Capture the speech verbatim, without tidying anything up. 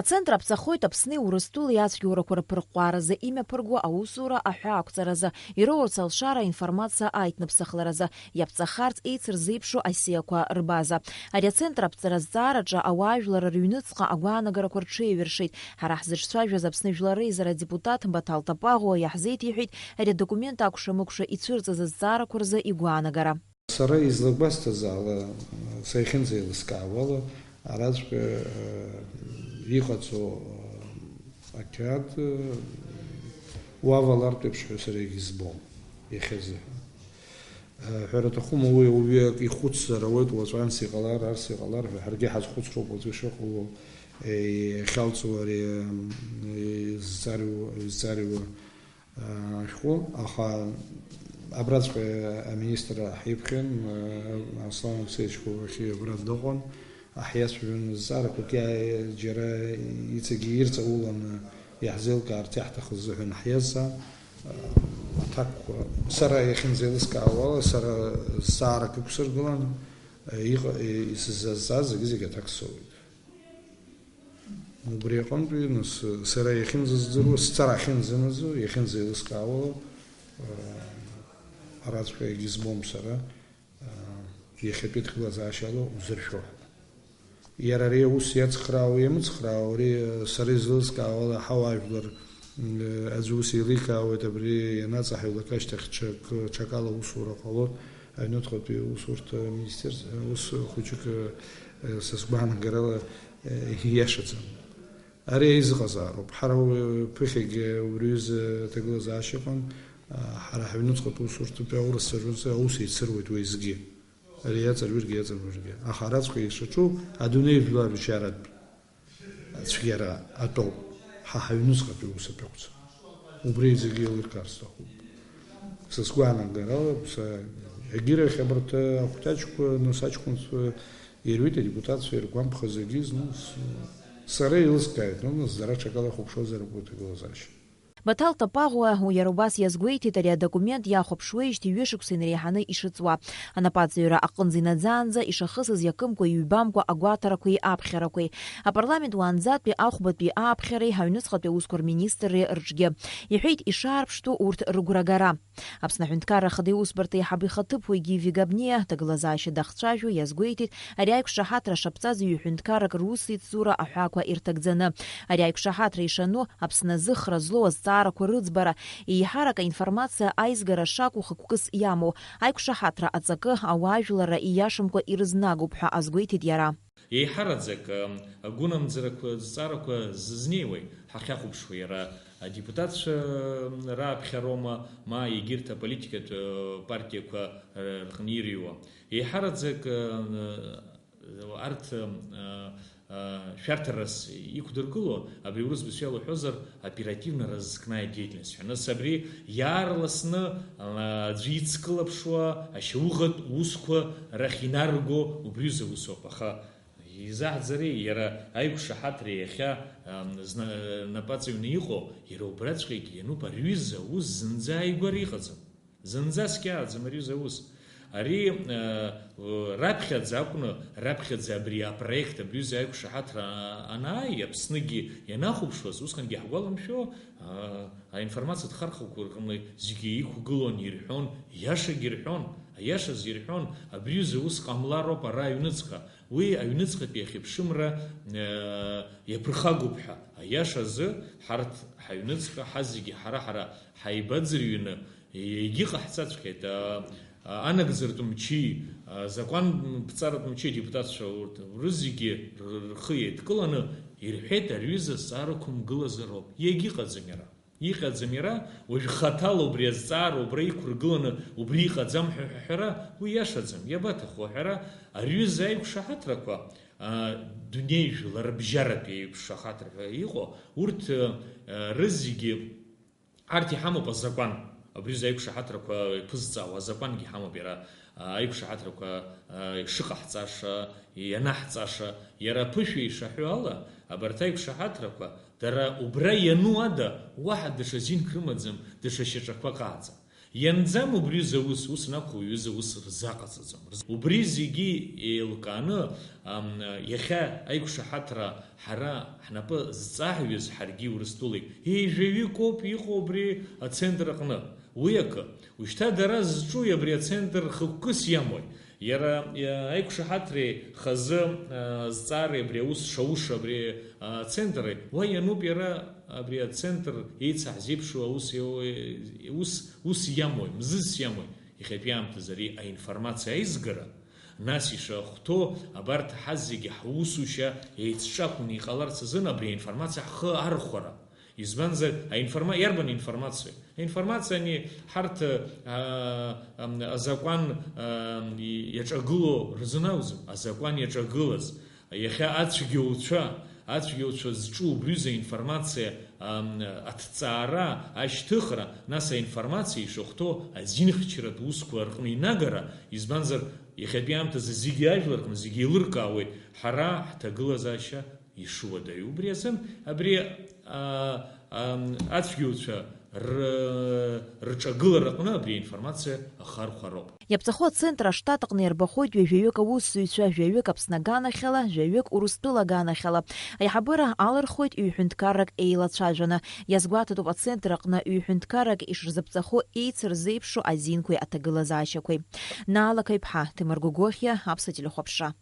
Ацентр аԥҵахоит Аԥсни Урыстәылеи ацәгьоурақәа рԥырҟәҟәааразы имҩаԥырго аусура аҳәаақәҵаразы, ироурц алшара аинформациа аиҭныԥсахларазы, иаԥҵахарц еицырзеиԥшу асиақәа рбаза. Ари ацентр аԥҵара азҵаараҿы ауаажәлар рыҩныҵҟа агәаанагарақәа рҽеиҩыршеит. Ҳара ҳзыҿцәажәаз Аԥсны Жәлар Реизара адепутат Баҭал Тапаӷәуа иаҳзеиҭеиҳәеит ари адокумент акәша-мыкәша ицәырҵыз азҵаарақәа рзы игәаанагара. Сара излагәасҭаз ала, са иахьынӡеилыскаауа ала, араҵәҟьа, э, иҟаҵоу, э, ақьаад, э, уавалартә еиԥш ҳәа сара егьызбом, иахьазыҳәа. Э, ҳәара аҭахума, уи ауаҩы ак ихәыцзар ауеит, уаҵәы анс иҟалар, арс иҟалар ҳәа, ҳаргьы ҳазхәыцроуп уаҵәы ишыҟало, э, иахьалҵуа ари, э, изҵариу-, изҵариуа ашәҟәы, аха абраҵәҟьа аминистр ҳиԥхьан, Аслан Алексеевич Кулахи абра дыҟан, ҳиацәажәон зҵаарақәак, иа-, џьара иҵегьы ирҵауланы иаҳзеилкаарц иаҳҭахыз азыҳәан ҳиазҵаан. Аҭакқәа, сара иахьынӡеилыскаауа ала, сара зҵаарак ықәсыргылан, иҟа-, исызазҵааз зегьы-зегьы аҭак соуеит. Убри аҟынтәи, нас, сара иахьынӡаздыруа, сцара ахьынӡанаӡо, иахьынӡеилыскаауа, э, араҵәҟьа егьызбом сара, э, иахьатәи ҭагылазаашьала узыршәо ҳәа. Иара ари аус иацхраау, иамыцхраау, ари, э, сара излыскаауала, ҳауаажәлар, м, э, аӡәы ус еиликаауеит, абри ианаҵаҳаҩлак ашьҭахь ҽак, ҽакала аусура ҟалоит, аҩнуҵҟатәи аусурҭа министерство, ус хәыҷык, э, са сгәаанагарала, э, ииашаӡам. Ари аизыҟазаароуп. Ҳара уи ԥыхьагьы убри аҩыза аҭагылазаашьа ыҟан, а, ҳара ҳаҩнуҵҟатәи усурҭатәи аурысцәа рзы аус еицыруеит уеизгьы. Ари иаҵарҩыргьы иаҵарҩыргьы. Аха араҵәҟьа ишаҿу адунеи жәлар ршьаратә ацәгьара атәоуп. Ҳа ҳаҩнуҵҟатәи аус атәы акәӡам. Убри зегьы еилыркаарц сҭахуп. Са сгәаанагарала, са егьирахь абарҭ ахәҭаҷқәа, нас аҷкәынцәа ирҩит, адепутатцәа иргәамԥхаз зегьы, зны с-, сара еилыскааит, ну, нас дара ҽакала ихәаԥшуазар акәу аҭагылазаашьа. Баҭал Тапаӷәуа иара убас иазгәеиҭеит ари адокумент иахәаԥшуеижьҭеи ҩышықәса инареиҳаны ишыҵуа. Анапаҵаҩра аҟынӡа инаӡаанӡа ишахысыз иакымкәа-иҩбамкәа агәаҭарақәеи аԥхьарақәеи. Апарламент уаанӡатәи ахәбатәи ааԥхьареи аҩныҵҟатәи аусқәа рминистрреи рҿгьы. Иҳәеит ишаарԥштәу урҭ рыгәрагара. Аԥсны Аҳәынҭқарра Ахада Иусбарҭа аиҳабы ихаҭыԥуаҩ Гиви Габниа ҭагылазаашьа дахцәажәо иазгәеиҭеит, ари аиқәшаҳаҭра шаԥҵазҩы ҩ-ҳәынҭқаррак русеицзура аҳәаақәа ирҭагӡаны. Ари аиқәшаҳаҭра ишану, Аԥсны азы хра злоу азҵаарақәа рыӡбара, еиҳарак аинформациа аизгара шакәу хықәкыс иамоу, аиқәшаҳаҭра аҵакы ауаажәларра ииашамкәа ирызнагоуп ҳәа азгәеиҭеит иара. Еиҳараӡак, ы, агәынамӡарақәа, зҵаарақәа зызнеиуеи, ҳахьахәаԥшуа иара адепутатцәа, ы, рааԥхьароума, ма егьырҭ аполитикатә, ы, партиақәа, ы, рҟны ирыҩуа. Еиҳараӡак, ы, ы, арҭ, ы, ы, шәарҭарас иқәдыргыло, абри урыс бызшәала уҳәозар, оперативно-розыскная деятельность ҳәа. Нас абри иаарласны, ы, аӡәы ицклаԥшуа, ашьауӷатә усқәа рахь инарго убриузы аусоуп. Аха Изаҳӡарыи, иара аиқәшаҳаҭра иахьа, ам, зна-, напаҵаҩны иҟоу, иара убраҵәҟьагьы иануп, ари ҩыза аус зынӡа ааигәара иҟаӡам. Зынӡа скьааӡам ари ҩыза аус. Ари, а, раԥхьаӡа акәны, раԥхьаӡа абри апроект, абри ҩыза аиқәшаҳаҭра, а, анааи, Аԥсныгьы ианахәаԥшуаз, усҟангьы ҳгәаламшәо, а, аинформациатә хархақәа рҟны зегьы иқәгылон, ирҳәон, иашагьы рҳәон, аиашаз ирҳәон, абри ҩыза ус ҟамлароуп ара аҩныҵҟа. Уи аҩныҵҟатәи ахьыԥшымра, э, иаԥырхагоуп ҳәа. Аиашазы, ҳарҭ ҳаҩныҵҟа ҳазегьы ҳара-ҳара ҳаибаӡырҩны, егьыҟаҳҵаҵәҟьеит, а, а, анагӡартә мчи, а, закәанԥҵаратә мчи адепутатцәа урҭ рызегьы р-, рхы еидкыланы ирҳәеит, ари ҩыза азҵаара ықәымгылазароуп. Иагьыҟаӡам иара. Иҟаӡам иара, уажә хаҭала убри азҵаара убра иқәыргыланы, убри иҟаӡам ҳәа ҳәа ҳәара, уи иашаӡам, иабаҭаху аҳәара, ари ҩыза аиқәшаҳаҭрақәа, а, дунеи жәлар рыбжьаратәи аиқәшаҳаҭра ҳәа иҟоу, урҭ, а, рызегьы, арҭ иҳамоуп азакәан, абри ҩыза аиқәшаҳаҭрақәа иԥызҵаауа азакәангьы иҳамоуп иара, а, аиқәшаҳаҭрақәа, а, ишыҟаҳҵаша, ианаҳҵаша, иара аԥышәа ишаҳәо ала, абарҭ аиқәшаҳаҭрақәа, Дара убра иану ада, уаҳа даҽа зинк рымаӡам, даҽа шьаҿақәак ааӡам. Ианӡам убри ҩыза ус, ус анакәха, уи ҩыза ус рзаҟаҵаӡом. Убри зегьы еилкааны, ам, иахьа аиқәшаҳаҭра ҳара ҳнапы зҵаҳҩыз ҳаргьы Урыстәылеи, еижәаҩык ауп иҟоу абри ацентр аҟны. Уи акы. Ушьҭа дара зҿуи абри ацентр хықәкыс иамои? Иара, иа-, аиқәшаҳаҭреи хазы, а, зҵаареи абри аус шауша абри, а, центри, уа иануп иара абри ацентр еицаҳзеиԥшу аус ио-, ус, ус иамои, мзызс иамои? Иахьатәи аамҭазы ари аинформациа аизгара, нас ишахәҭоу абарҭ ҳазегьы ҳусушьа еицҿакәны иҟаларц азын абри аинформациа ҳхы архәара. Избанзар, аинформа-, иарбан информациа? Аинформациа ани ҳарҭ, а, ам, азакәан, а, и-, иаҿагыло рзын акәӡам, азакәан иаҿагылаз. Иахьа ацәгьоуцәа, ацәгьоуцәа зҿу убриуза информациа, ам, аҭҵаара, ашьҭыхра, нас аинформациа ишахәҭоу азинхьчаратә усқәа рҟны инагара, избанзар, иахьатәи аамҭазы зегьы ажәлар рҟны зегьы еилыркаауеит ҳара ҳҭагылазаашьа ишуадаҩу. Убри азын абри, а, ам, ацәгьоуцәа р-, рҿагылараҟны абри аинформациа ахархәароуп. Иаԥҵахо ацентр аштат аҟны иарбахоит ҩажәаҩык аусзуҩцәа, жәаҩык Аԥсны аганахьала, жәаҩык Урыстәыла аганахьала. Аиҳабыра алырхуеит ҩ-ҳәынҭқаррак еилацәажәаны. Иазгәаҭатәуп ацентр аҟны ҩ-ҳәынҭқаррак ишырзыԥҵахо еицырзеиԥшу азинқәеи аҭагылазаашьақәеи. Наала Қаиԥҳа, Ҭемыр Гогохиа, Аԥсуа телехәаԥшра.